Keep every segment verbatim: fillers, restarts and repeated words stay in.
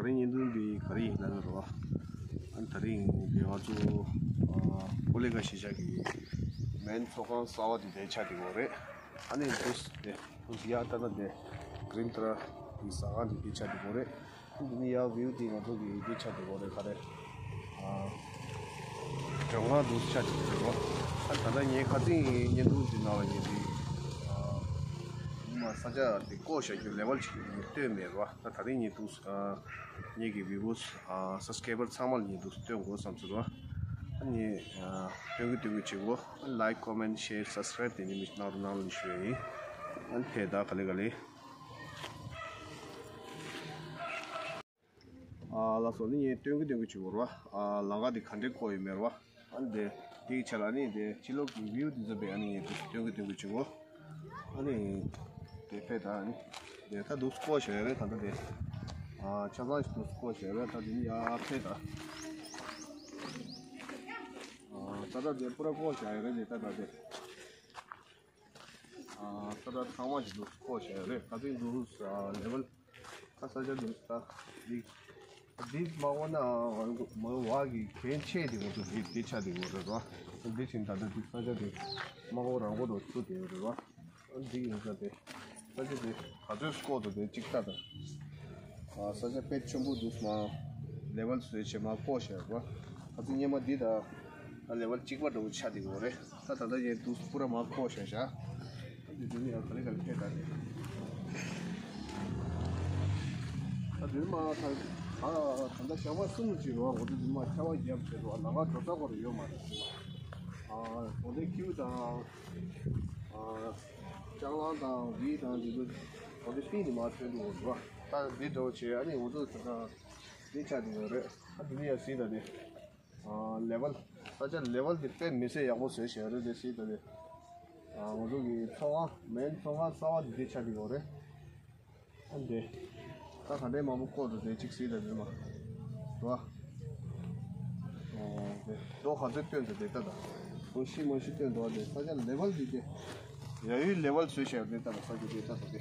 ད་རིང་བརྙན་ཐུང་འདི་ག་རེ་ཡིན་ན་ལབ་རོགས། ཨ་ནི་ད་རིང་འདི་ང་ཚོ་ཨ་ཀོ་ལི་གྷལ་གཞིས་ཆགས་ཀྱི་མེན་ཚོགས་ཁང་གསར་པ་འདི་དེ་ཆགས་བསྡད་ཡོད་རེད། ཨ་ནི་འདུག་སེ་དེ་འདུག་སེ་ཡར་ལྟ་ན་དེ་གྷི་རིན་ཏྲ་གི་ཟ་ཁང་འདི་དེ་ཆགས་བསྡད་ཡོད་རེད། ཨ་ནི་འདི་ནི་ཡར་བིའུ་འདི་ང་ཚོ་གི་འདི་ཆགས་བསྡད་ཡོད་རེད། ག་རེ་ཨ་མགྲོན་ཁང་འདུག་སེ་ཆགས་བསྡད་ཡོད་རེད་པ། ཨ་ད་ལྟ་ངས་ཁ་སང་བརྙན་ཐུང་འདི་ནང་ལ་ངས་འདི་ཨ་ཉི་མ་ས་ཆ་འདི་བཀོད་བཞག་རྒྱུ་ལེ་ཝལ་ཅིག་སྟོན་མེད་རེད་པ། ད་ད་རིང་ངས་འདུག་སེ་ཨ་ངེད་ཀྱི་བིའུ་ཨར་ཨ་སབ་སི་ཀ་རའི་བར་ཚང་མ་ལ་ངས་འདུག་སེ་སྟོན་དགོས་བསམ་སོང་ར། ཨ་ནི་ཨ་སྟོན་གི་སྟོན་གི་བྱེད་དགོས། ལའིཀ་ཀོ་མེན་ཤེར་སབ་སི་ཀ་རའིབ་དེ་ནི་མི་གནང་རོགས་གནང་ལབ་ཞུ་ཡ་ཡིན། ཨ་ནི་ཕེབས་ད་ག་ལེ་ག་ལེ། ཨ་ལགས་སོ། ནི་ངས་སྟོན་གི་སྟོན་གི་བྱེད་དགོས་ར། ཨ་ལམ་ཁ་དེ་ག་འདྲས་བཀོད་ཡོད་མེད་ར། ཨ་ནི་དེ་དེའི་ཆ་ལ་ནི་དེ་ཕྱི་ལོགས་ཀྱི་བིའུ་དེ་ཚོ་དཔེ་ཨ་ནི་ངས་དེ་སྟོན་གི་སྟོན་གི་བྱེད་དགོས། ཨ་ནི་དེ་ཕེབས་ད། ཨ་ནི་དེ་ད་འདུག་སེ་བཀོད་བཞག་ཡོད་རེད། ད་ལྟ་དེ་ཨ་ཆ་ཚང་ཞིག་འདུག་སེ་བཀོད་བཞག་ཡོད་རེད། ད་དེ་ནི་ཡར་ཕེབས་ད། ཨ་ད་ལྟ་དེ་པུ་ར་བཀོད་བཞག་ཡོད་རེད། དེ་ད་ད་དེ་ཨ་ད་ལྟ་ཚང་མ་ཞིག་འདུག་སེ་བཀོད་བཞག་ཡོད་རེད། ད་དེ་འདུག་སེ་ཨ་ལེ་ཝལ། ད་ས་ཆ་འདི་ད་འདི་འདི་མ་འོ་ན་མ་འོ་གི་གན་ཆེ་དེ་འོ་དེ་འདི་ཆ་དེ་འོ་རེད་ར། འདི་ཕྱིན་ད་ལྟ་འདི་ས་ཆ་དེ་མ་འོ་རང་འོ་དོ་ཚུ་དེ་འོ་རེད་ར། འདི་ཡིན་ས་དེ་ས་ཆ་དེ་ག་ཚོད་སྐོར་དུ་དེ་གཅིག་ལྟ་ད། ས་ཆ་དཔེ་ཆེན་པོ་འདུག་མ། ལེ་ཝལ་བཟོས་བྱས་མ་བཀོད་བཞག་ར། ད་ཚོད་སྙེ་མ་འདི་ད། ཨ་ལེ་ཝལ་གཅིག་པ་འདྲ་བོ་ཆགས་བསྡད་ཡོད་རེད། ད་ད་ལྟ་ངས་འདུག་སེ་པུ་ར་མར་བཀོད་བཞག་བཞག་ཨ་འདི་འདི་ནི་ཡང་ག་ལེ་ག་ལེ་ཕེབས་ད་རེད། ད་འདི་མ་ད་ད་ད་ལྟ་ཞག་པ་གསུམ་ཅིག་རོ། འོ་འདི་འདི་མ་ཆར་པ་བརྒྱབ་བྱས་རོ། ལམ་ཁ་འགྲོ་ས་སྐོར་ཡོད་མ་རེད། ཨ་འོ་འདི་ཁྱིའུ་དང་ཨ་ལྕགས་གླང་དང་བི་དང་འདི་ཚོ་འོ་འདི་སྟེང་དུ་མར་ཐོན་འདུག་འོ་རོ། ད་འདི་འདྲ་བོ་བྱས། ཨ་ནི་འོ་ཚོ་ད་ད་འདི་ཆགས་བསྡད་ཡོད་རེད། ཨ་འདི་ནི་ཡང་གཟིགས་ད་འདི། ཨ་ལེ་ཝལ། ས་ཆ་ལེ་ཝལ་དེ་དཔེ་མི་སྲིད་ཡག་པོ་བཟོས་བཞག་རེད་དེ་སྲིད་ད་དེ། ཨ་ང་ཚོ་གི་ཚོགས་ཁང་མེན་ཚོགས་ཁང་གསར་པ་དེ་དེ་ཆགས་ཀྱི་ཡོད་རེད། ཨ་འདི། ད་ག་འདྲའི་མང་པོ་བཀོད་འདུག་དེ་གཅིག་གཟིགས་ད་དེ་མ། རོ། ཨོ་དེ་རྡོ་ག་ཚོད་བཏོན་འདུག་དེ་ལྟ་ད། རྡོ་ཤི་མ་ཤི་བཏོན་འདུག་དེ་ས་ཆ་ལེ་ཝལ་དེ་དེ། ཡ་ཡུལ་ལེ་ཝལ་བཟོས་བཞག་རེད་ད་ལྟ་ས་ཆ་དེ་ལྟ་ད་དེ།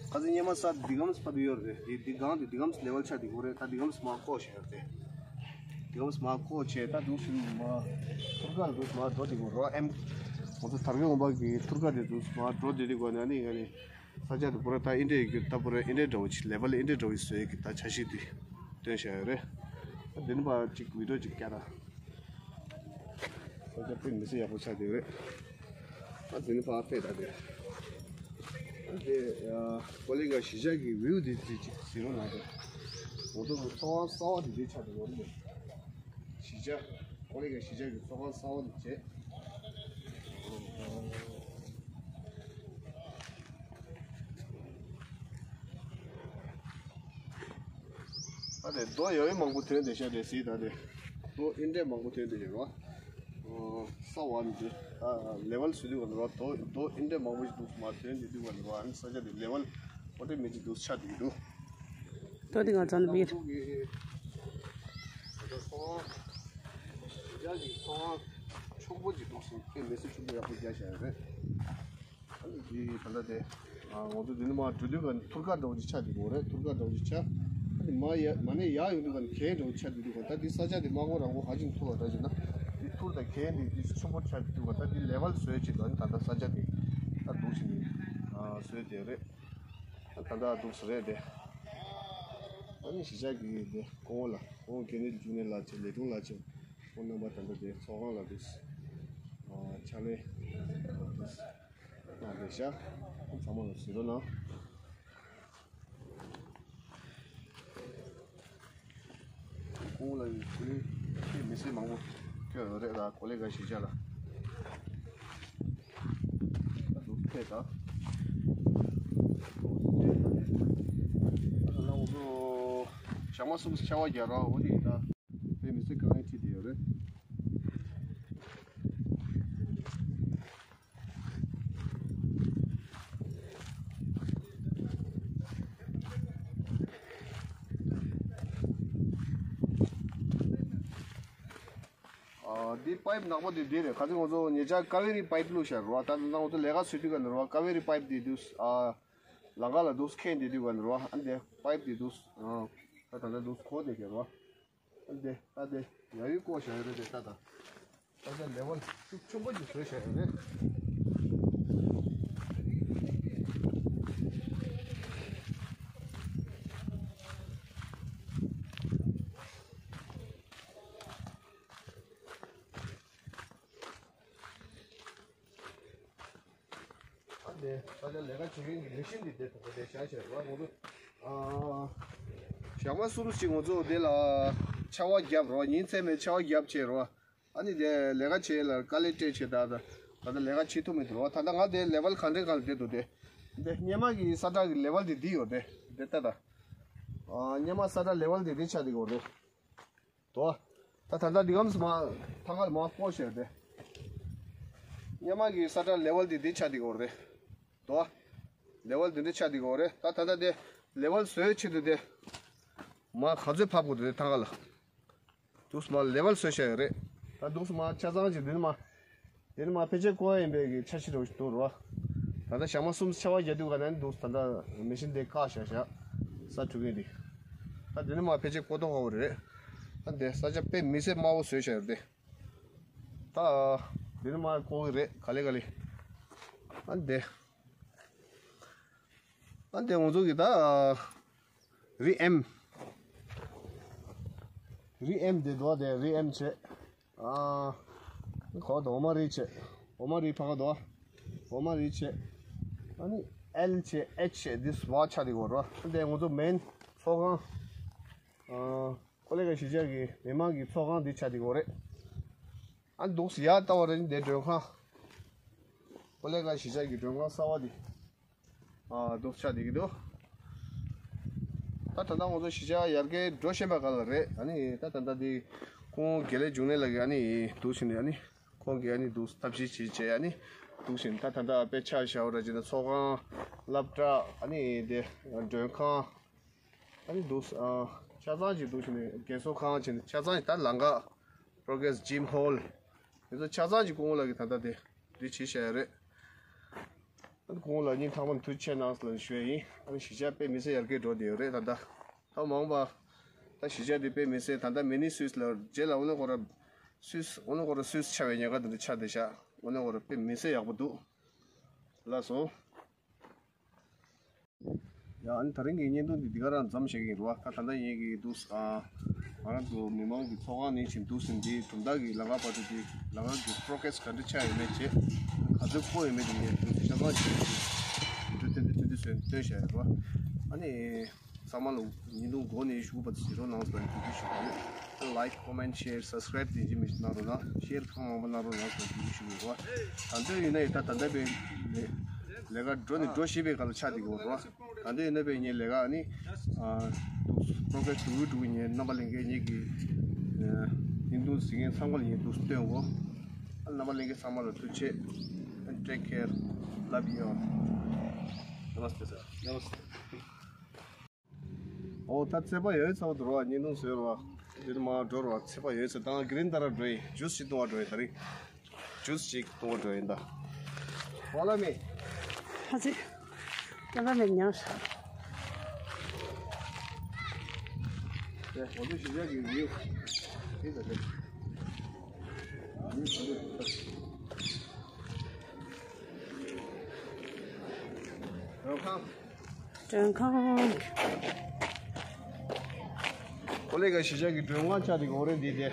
ཁ་སང་སྙེ་མ་ས་འདི་གམ་སྤ་དུ་ཡོད་རེད། དེ་འདི་གང་དེ་འདི་གམ་ལེ་ཝལ་ཆགས་འདི་གོ་རེད། ད་འདི་གམ་མ་བཀོད་བཞག་རེད། དེ་གམ་མ་བཀོད་བྱས་ད་འདུག་སེ་མ་ཐུར་ཀ་འདུག་མ་འགྲོ་དེ་གོ་རོ། ཨེམ་ང་ཚོ་དར་གོས་འོང་པ་གི་ཐུར་ཀ་དེ་འདུག་མ་འགྲོ་དེ་དེ་གོ་ནི་ཨ་ནི་ང་ནི་ས་ཆ་དེ་པུ་ར་ད་ཨིན་འདྲེ་གི་ད་པུ་ར་ཨིན་འདྲེ་འདྲ་བོ་ཅིག་ལེ་ཝལ་ཨིན་འདྲེ་འདྲ་བོ་ཞིག་བཟོས་གི་ད་འཆར་གཞི་དེ་སྟོན་བཞག་ཡོད་རེད། ད་འདི་ནི་པ་ཅིག་བི་ཌིའོ་ཅིག་བསྐྱལ་ད། ས་ཆ་དཔེ་མི་སྲིད་ཡག་པོ་ཆགས་བསྡད་ཡོད་རེད། ཨ་དེ་ནི་ཕར་ཕེབས་ད་དེ། ཨ་དེ་ཀོ་ལི་གྷལ་གཞིས་ཆགས་ཀྱི་བིའུ་དེ་དེ་ཅིག་གཟིགས་རོགས་གནང་དེ། ང་ཚོ་གི་ཚོགས་ཁང་གསར་པ་དེ་དེ་ཆགས་བསྡད་ཡོད་རེད། གཞིས་ཆགས་ཀོ་ལི་གྷལ་གཞིས་ཆགས་ཀྱི་ཚོགས་ཁང་གསར་པ་དེ་བྱས། ཨ་དེ་རྡོ་ཡོད་མང་པོ་ཐོན་བསྡད་ཤག་དེ་གཟིགས་ད་དེ། རྡོ་ཨིན་འདྲེ་མང་པོ་ཐོན་བསྡད་ཤག་རོ། ཨོ་ས་བ་ནི་དེ་ཨ་ལེ་ཝལ་བཟོས་དུས་ག་ནི་རོ། རྡོ་རྡོ་ཨིན་འདྲེ་མང་པོ་ཞིག་འདུག་མ་ཐོན་དེ་དུས་ག་ནི་རོ། ཨ་ནི་ས་ཆ་དེ་ལེ་ཝལ་ཨོ་ཏོ་མེ་ཊིག་འདུག་ཆགས་བསྡད་འདུག་རྡོ་དེ་ང་ཚང་ནི་བིར། ཚོགས་ཁང་ཆོག་པོ་ཅིག་འདུག་ཟེར་ཁྱེད་མེ་སི་ཆུ་པོ་ཡག་པོ་རྒྱག་བཞག་ཡོད་རེད། ཨ་ནི་འདི་ད་ལྟ་དེ། ང་ཚོ་འདི་ནས་མར་འགྲོ་དུས་ག་ནི་ཐུར་ཀ་འདྲ་བོ་ཅིག་ཆགས་འདུག་གོ་རེད། ཐུར་ཀ་འདྲ་བོ་ཅིག་ཆགས། ཨ་ནི་མ་ཡ་མ་ནས་ཡར་ཡོང་དུས་ག་ནི་གན་འདྲ་བོ་ཆགས་འདུག་གོ་ད་འདི་ས་ཆ་དེ་མ་གོ་རང་གོ་ཧ་ཅང་ཐུར་བ་འདྲ་བྱས་ན། འདི་ཐུར་དང་གན་འདི་འདི་ཆུང་པོ་ཆགས་འདུག་གོ་ད་འདི་ལེ་ཝལ་བཟོས་བྱས་ད་ནི་ད་ལྟ་ས་ཆ་དེ་ད་འདུག་བྱས་ནས་བཟོས་དེ་རེད། ད་ལྟ་འདུག་ས་རེད་དེ། ཨ་ནི་གཞིས་ཆགས་ཀྱི་དེ་ཁོང་ལ་ཁོང་གན་ནི་འཇུག་ནས་ལ་ཆེ་ལས་དྲུང་ལ་ཆེ་ཁོང་རྣམ་པ་ད་ལྟ་དེ་ཚོགས་ཁང་ལ་འདུག་ཕྱག་ལས། ཨ་འདི་ཤག་ཚང་མ་ལ་ཟེར་རོགས་གནང་། ཁོང་ལ་ཡོད་ཚུལ་ཁྱེད་མི་སེར་མང་པོ་ཁྱོད་རེད་ལ་ཀོ་ལི་གྷལ་གཞིས་ཆགས་ལ་ད་འདུག་ཐད་ད། ད་ལྟ་ང་ཚོ་ཞག་མ་གསུམ་ཆར་པ་རྒྱག་རོགས་འོ་དེ་ཡིན་ད། དཔེ་མི་སྲིད་དཀའ་ངལ་འཕྲད་བསྡད་ཡོད་རེད། ཨ་འདི་པའིབ་ནག་པོ་འདི་འདི་རེད། ཁ་སང་ང་ཚོ་ཉེ་ཆར་ཀ་ཝེ་རི་པའིབ་བླུགས་བཞག་རེད་བ། ད་ང་ཚོ་ལས་ཀ་བཟོ་དུས་ག་ནས་རེད་བ། ཀ་ཝེ་རི་པའིབ་འདི་འདུག་ཨ་ལམ་ཁ་ལ་འདུག་འཁེན་བསྡད་དུས་ག་ནས་རེད་བ། ཨ་འདི་པའིབ་འདི་འདུག་ཨ། ད་ད་ལྟ་འདུག་ཁོ་དེ་གས་རོ། ཨ་དེ་ཨ་དེ་ཡ་ཡུལ་བཀོག་བཞག་ཡོད་རེད་དེ་ད་ད། ད་ལྟ་ལེ་ཝལ་ཤུགས་ཆེན་པོ་ཅིག་བཟོས་བཞག་ཡོད་རེད། ཨ་ནི་ད་ལྟ་ལས་ཀ་བྱེད་མཁན་གྱི་མི་ཤིན་འདི་དེ་ཐོག་དེ་བཞག་བྱས་རོ། ང་ཚོ་ཨ་ཞག་མ་གསུམ་ཞིག་ང་ཚོ་དེ་ལ་ཆར་པ་བརྒྱབ་རོ། ཉིན་མཚན་མེད་ཆར་པ་བརྒྱབ་བྱས་རོ། ཨ་ནི་དེ་ལས་ཀ་བྱེད་ལ་དཀའ་ལས་སྤྲད་བྱས་ད་ད་ད་ལྟ་ལས་ཀ་བྱེད་ཐུབ་མི་འདུག་རོ། ད་ལྟ་ང་དེ་ལེ་ཝལ་གང་འདྲའི་སྒང་ལ་བསྡད་འདུག་དེ། དེ་སྙེ་མ་གི་ས་ཁྲ་གི་ལེ་ཝལ་དེ་འདི་ཡོད་དེ། དེ་ལྟ་ད། ཨ་སྙེ་མ་ས་ཁྲ་ལེ་ཝལ་དེ་འདི་ཆགས་བསྡད་ཡོད་རེད། དོ། ད་ད་ལྟ་འདི་གམ་སི་མ་ཐང་ག་ལ་མ་སྤོ་ཤེར་དེ། སྙེ་མ་གི་ས་ཁྲ་ལེ་ཝལ་འདི་འདི་ཆགས་བསྡད་ཡོད་རེད། དོ། ལེ་ཝལ་འདི་འདི་ཆགས་བསྡད་ཡོད་རེད། ད་ད་ལྟ་དེ་ལེ་ཝལ་བཟོས་ཆེད་དུ་དེ་མ་ག་ཚོད་ཕབ་དགོས་དེ་ཐང་ག་ལ། འདུག་སི་མ་ལེ་ཝལ་བཟོས་བཞག་ཡོད་རེད། ད་འདུག་སི་མ་ཆ་ཚང་ཅིག་འདི་ནི་མ། འདི་ནི་མ་ཕལ་ཆེར་བཀོག་ཡིན་པའི་གི་འཆར་གཞི་རུ་འདུག་རོ། ད་ལྟ་ཞག་མ་གསུམ་ཆར་པ་རྒྱག་དུས་ག་ནས་འདུག་ད་ལྟ་མེ་ཤིན་དེ་བཀག་བཞག་བཞག་ས་འཁྲུ་མཁན་དེ། ད་འདི་ནི་མ་ཕལ་ཆེར་བཀོག་ཐོག་ཧ་བོ་རེད། ད་འདི་ས་ཆ་དཔེ་མི་སེར་དམའ་བོ་བཟོས་བཞག་ཡོད་རེད། ད་འདི་ནི་མ་བཀོག་གི་རེད་ག་ལེ་ག་ལེ། ད་འདི། ཨ་འདི་ང་ཚོ་གི་ད་རི་ཨེམ། རི་ཨེམ་དེ་འདུག་དེ་རི་ཨེམ་བྱས། ཨ་ཁོ་ད་འོ་མ་རི་བྱས། འོ་མ་རི་ཕ་ག་འདུག་འོ་མ་རི་བྱས། ཨ་ནི་ཨེལ་བྱས་ཨེཆ་བྱས་འདི་བ་ཆ་དེ་གོ་རོ། ཨ་འདི་ང་ཚོ་མེན་ཚོགས་ཁང་། ཨ་ཀོ་ལེ་གྷལ་གཞིས་ཆགས་ཀྱི་མི་མང་གི་ཚོགས་ཁང་འདི་ཆ་དེ་གོ་རེད། ཨ་འདུག་ཡ་ལྟ་བ་རེད་འདི་མགྲོན་ཁང་། ཀོ་ལེ་གྷལ་གཞིས་ཆགས་ཀྱི་མགྲོན་ཁང་གསར་པ་འདི། ཨ་འདུག་ཆགས་བསྡད་ཀྱི་འདུག་ད་ད་ལྟ་ང་ཚོ་གཞིས་ཆགས་ཡར་རྒྱས་འགྲོ་བཞིན་པ་ག་ལ་རེད། ཨ་ནི་ད་ད་ལྟ་འདི་ཁོང་དགེ་ལེགས་འབྱུང་གནས་ལགས་ཀྱིས་ཨ་ནི་འདུག་བྱས་ནས་ཨ་ནི་ཁོང་གིས་ཨ་ནི་འདུག་ཐབས་ཤེས་བྱེད་བྱས་ཨ་ནི་འདུག་བྱས་ནས་ད་ད་ལྟ་དཔེ་ཆ་བཞག་ར་བྱས་ནས་ཚོགས་ཁང་སློབ་གྲྭ་ཨ་ནི་དེ་མགྲོན་ཁང་ཨ་ནི་འདུག་ཨ་ཆ་ཚང་ཅིག་འདུག་བྱས་ནས་རྒན་གསོ་ཁང་བྱས་ནས་ཆ་ཚང་ཅིག་ད་ལམ་ཁ་པྲོ་གྷེ་རེ་སི་ཇིམ་ཧོལ་དེ་ཚོ་ཆ་ཚང་ཅིག་སྐུ་ངོ་ལགས་ཀྱིས་ད་ལྟ་དེ་འདི་བྱས་བཞག་ཡོད་རེད། ཨ་ནི་ཁོང་ལ་སྙིང་ཐག་པ་ནས་ཐུགས་རྗེ་ཆེ་གནང་ཟེར་ལབ་ཞུ་ཡ་ཡིན། ཨ་ནི་གཞིས་ཆགས་དཔེ་མི་སྲིད་ཡར་རྒྱས་འགྲོ་བསྡད་ཡོད་རེད་ད་ལྟ། ད་མང་པ། ད་གཞིས་ཆགས་འདི་དཔེ་མི་སྲིད་ད་ལྟ་མི་ནི་སུད་སི་ལ་རྗེས་ལ་འོ་ན་ཁོ་ར་སུད་སི་འོ་ན་ཁོ་ར་སུད་སི་ཆགས་པའི་ཉེན་ཁ་འདི་འདྲ་ཆགས་བསྡད་ཤག་འོ་ན་ཁོ་ར་དཔེ་མི་སྲིད་ཡག་པོ་འདུག་ལགས་སོ། ཡ་ཨ་ནི་ད་རིང་གི་བརྙན་ཐུང་འདི་འདི་ག་རང་མཚམས་བཞག་གི་ཡིན་རོ། ད་ད་ལྟ་ངེད་ཀྱི་འདུག་ཨ་ང་རང་ཚོ་མི་མང་གི་ཚོགས་ཁང་ནས་ཕྱིན་འདུག་ཟིན་འདི་གྲུབ་མཐའ་གི་ལམ་ཁ་བར་དུ་འདི་ལམ་ཁ་གི་པྲོ་གྷེ་རེ་སི་ག་འདྲ་ཆགས་ཡོད་མེད་བྱས་ག་ཚོད་བཀོད་ཡོད་མེད་འདི་ངས་འདུག་ཆ་ཚང་བྱས་འདུག་ཐོན་ཐོན་ཐོན་ཐོན་བཟོས་བཏོན་བཞག་ཡོད་རོ། ཨ་ནི་ཚང་མ་ལ་བརྙན་ཐུང་འགོ་ནས་གཞུག་བར་དུ་གཟིགས་རོགས་གནང་ཟེར་འབོད་སྐུལ་ཞུ་གི་ཡོད། ལའིཀ་ཀོ་མེན་ཤེར་སབ་སི་ཀ་རེབ་དེ་ཡིན་གཅིག་མིན་གཅིག་གནང་རོགས་གནང་། ཤེར་གང་མང་པོ་གནང་རོགས་གནང་ཟེར་འབོད་སྐུལ་ཞུ་གི་ཡོད། ད་འདོད་ཡིན་ན་ཡིན་ད་ད་ལྟ་པའི་ལས་ལས་ཀ་འགྲོ་ནས་འགྲོ་བཞིན་པའི་སྒང་ལ་ཆགས་བསྡད་ཀྱི་ཡོད་རེད་བ། ད་འདོད་ཡིན་ན་པའི་ངའི་ལས་ཀ་ནི་འདུག་པྲོ་གྷེ་རེ་སི་འགྲོ་གི་འགྲོ་གི་ངའི་རྣམ་པ་ལྷན་རྒྱས་ངེད་ཀྱི་བརྙན་ཐུང་གཟིགས་མཁན་ཚང་མ་ལ་ངས་འདུག་སྟོན་གོ། རྣམ་པ་ལྷན་རྒྱས་ཚང་མ་ལ་ཐུགས་རྗེ་ཆེ། Take care. Love you all. Namaste sir. Namaste. ཨོ་ད་ཚད་པ་ཡོད་ཚ་བ་འདུག་རོ། བརྙན་ཐུང་བཟོས་རོ། འདི་ནས་མར་འགྲོ་རོ། ཚད་པ་ཡོད་ཚ་དང་གི་རིན་ད་ར་འགྲོ་ཡིན། ཇུས་ཅིག་བཏུང་བ་འགྲོ་ཡིན་ད་རིང་། ཇུས་ཅིག་བཏུང་བ་འགྲོ་ཡིན་ད། ཝ་ལ་མི། ཧ་ཅི། ཀེམ་ར་མེན་ཉར། ཨེ་འོ་དེ་ཞིག་ཡག་གི་ཡོད། དེ་ད་དེ། ཡོད་ད་དེ། རོ་ཁང་། མགྲོན་ཁང་། ཀོ་ལེ་གྷལ་གཞིས་ཆགས་ཀྱི་མགྲོན་ཁང་ཆགས་འདུག་གོ་རེད་འདི་དེ།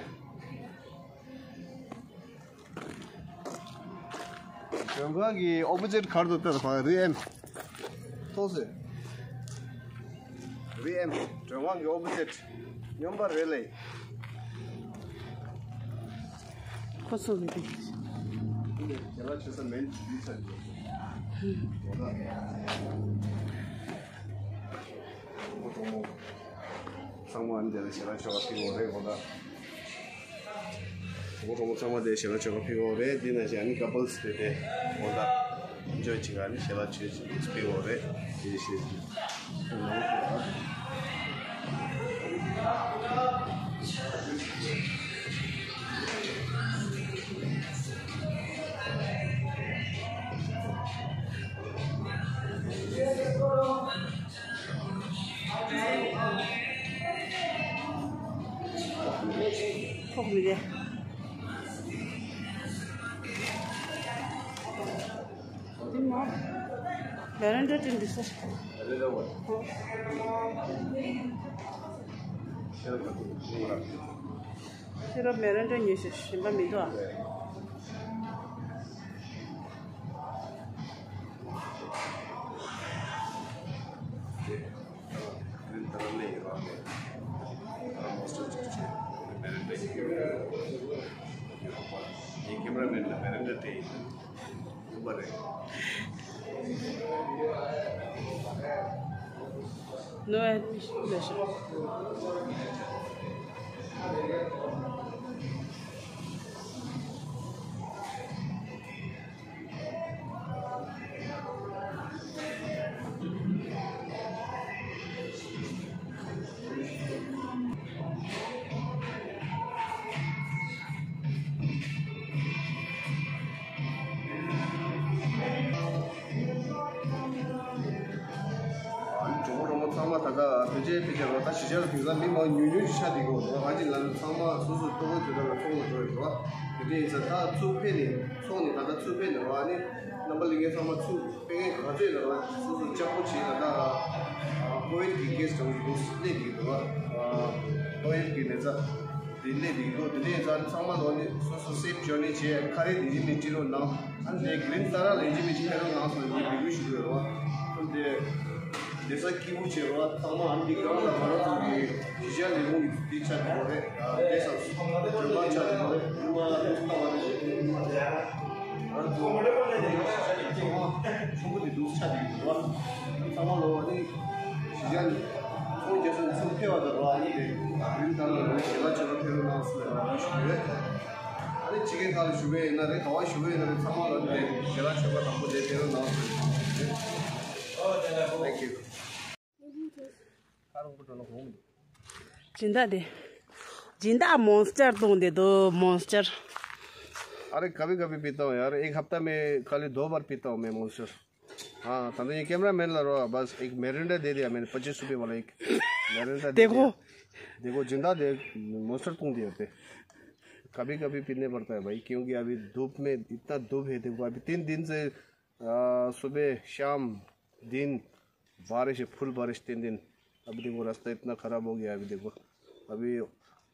མགྲོན་ཁང་གི་ཨོ་པོ་ཟིཊ་ག་རེ་འདུག་ལྟ་དང་རི་ཨེམ། ཐོག་སེ། རི་ཨེམ། མགྲོན་ཁང་གི་ཨོ་པོ་ཟིཊ། སྨྱོན་པ་རེད་ལེ། ཁོ་ཚོ་གི་དེ། ཞལ་ལག་མཆོད་ས་མེད་འདི་ཚ་འདི། འོ་ད། ཁོ་གྲོགས་མོ། ཚང་མ་འདི་ལ་ཞལ་ལག་མཆོད་པ་ཕུལ་གོ་རེད་འོ་ད། གྲོགས་པོ་གྲོགས་མོ་ཚང་མ་དེ་ཞལ་ལག་མཆོད་པ་ཕུལ་གོ་རེད། འདི་ན་ཞིག་ཨ་ནི་ཀ་པལ་སི་དེ་དེ་འོ་ད་ཨེན་ཇོའི་བྱེད་ག་ཨ་ནི་ཞལ་ལག་མཆོད་ཅིག་ཕུལ་གོ་རེད། དེ་ཞེས་ཞུ། ཐོག་མི་རེད། དེ་མོ། Miranda དེ་འདི་ཟེར། ཤེས་རབ་Miranda ཉོས་ཤིག་གཞན་པ་མི་འདུག་ཨ། No admission. ཨ་ནི་གྲོགས་པོ་རོགས་པ་ཚང་མ་ད་ལྟ་ཕལ་ཆེར་ཕལ་ཆེར་རོ་ད་གཞིས་ཆགས་ལ་དེང་སང་མི་མང་ཉུང་ཉུང་ཞིག་ཆགས་བསྡད་ཀྱི་ཡོད་རེད། ཨ་ཅེ་ལ་ཚང་མ་སོ་སོའི་ལྟོ་གོས་དེ་འདྲ་ལ་ཚོང་ལ་འགྲོ་ཡོད་རེད། དེ་འདྲ་ཡིན་ཙང་ད་ཚུར་ཕེབས་ནས་ཚོང་ནས་ད་ལྟ་ཚུར་ཕེབས་ནས་རོ། ཨ་ནི་རྣམ་པ་ལྷན་རྒྱས་ཚང་མ་ཚུར་ཕེབས་མཁན་ག་ཚོད་ཡོད་རེད་རོ། སོ་སོ་ལྕགས་པོ་བྱས་ད་ལྟ་ཀོ་ཝིཌ་གི་ཀེ་སི་འདྲ་བོ་ཞིག་འདུག་སླེབས་བསྡད་ཀྱི་འདུག་རོ། ཏོག་དབྱིབས་ཀྱི་ནད་ཚ་དེ་སླེབས་བསྡད་ཀྱི་འདུག་དེ་འདྲ་ཡིན་ཙང་ཚང་མ་ལོ་ནི་སོ་སོ་སེབ་ཇར་ནི་བྱས་ཁ་རས་དེ་ཡིན་མིན་བྲིས་རོགས་གནང་། ཨ་ནི་དེ་གི་རིང་ཏཱ་ར་ལ་ཡིན་གཅིག་མིན་གཅིག་ཕེབས་རོགས་གནང་ཟེར་ནས་འབོད་སྐུལ་ཞུ་གི་ཡོད་རེད་བ། ཁོང་དེ་བསྡད་ས་སྐྱིད་པོ་བྱས་རེད་བ། ཚང་མ་ཨ་ནི་འདི་ག་ལ་ང་རང་ཚོ་གི་གཞིས་ཆགས་ལས་ཁུངས་ཀྱི་འདི་ཆགས་ཀྱི་ཡོད་རེད། བསྡད་ས་ཇོན་པ་ཆགས་ཀྱི་ཡོད་རེད། ཉི་མ་ལུག་ལྟ་བ་རེད། ང་རང་ཚོ་གཞིས་ཆགས་ལས་ཁུངས་ཆེན་པོ་དེ་འདུག་ཆགས་ཀྱི་ཡོད་རེད་བ། ཚང་མ་ལོ་ཨ་ནི་གཞིས་ཆགས་ཚོང་རྒྱག་ས་ཚུར་ཕེབས་པ་དང་རེད་བ། ཨ་ནི་དེ་རིན་ཐང་ལ་ཞལ་ལག་མཆོད་པ་ཕེབས་རོགས་གནང་ཟེར་ནས་ཞུ་གི་ཡོད། ཨ་ནི་ཕྱི་རྒྱལ་ཁག་ལ་བཞུགས་པ་ཡིན་ན་རེད། ག་བ་བཞུགས་པ་ཡིན་ན་རེད། ཚང་མ་ལ་ནི་ཞལ་ལག་མཆོད་པ་དང་པོ་དེ་ཕེབས་རོགས་གནང་ཟེར་ཞུ་གི་ཡོད། Thank you. སྦྱིན་བདག་དེ། སྦྱིན་བདག་མོན་སི་ཊར་བཏུང་བསྡད་འདུག་མོན་སི་ཊར། अरे कभी कभी पीता हूँ यार, एक हफ्ता में खाली दो बार पीता हूँ मैं मॉन्स्टर। हाँ, तंदे ये कैमरा मैन ला रहा, बस एक मिरिंडा दे दिया मैंने, पच्चीस रुपए वाला एक मिरिंडा दे देखो। दिया। देखो, जिंदा दे, मॉन्स्टर तुम दिए थे। कभी कभी पीने पड़ता है भाई, क्योंकि अभी धूप में, इतना धूप है। देखो, अभी तीन दिन से, आ, सुबह, शाम, दिन, बारिश है, फुल बारिश, तीन दिन। अभी देखो, रास्ता इतना खराब हो गया है। अभी देखो, अभी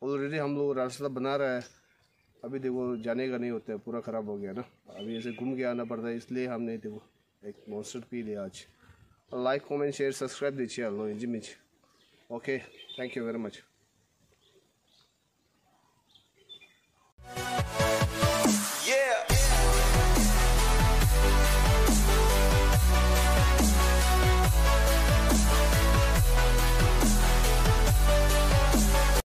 ऑलरेडी हम लोग रास्ता बना रहा है। अभी देखो, जाने का नहीं होता है, पूरा खराब हो गया ना। अभी ऐसे घूम के आना पड़ता है, इसलिए हमने, देखो, एक मॉन्स्टर पी लिया आज। लाइक, कमेंट, शेयर, सब्सक्राइब दीजिए, लो, इंजी मिंजी। OK, thank you very much.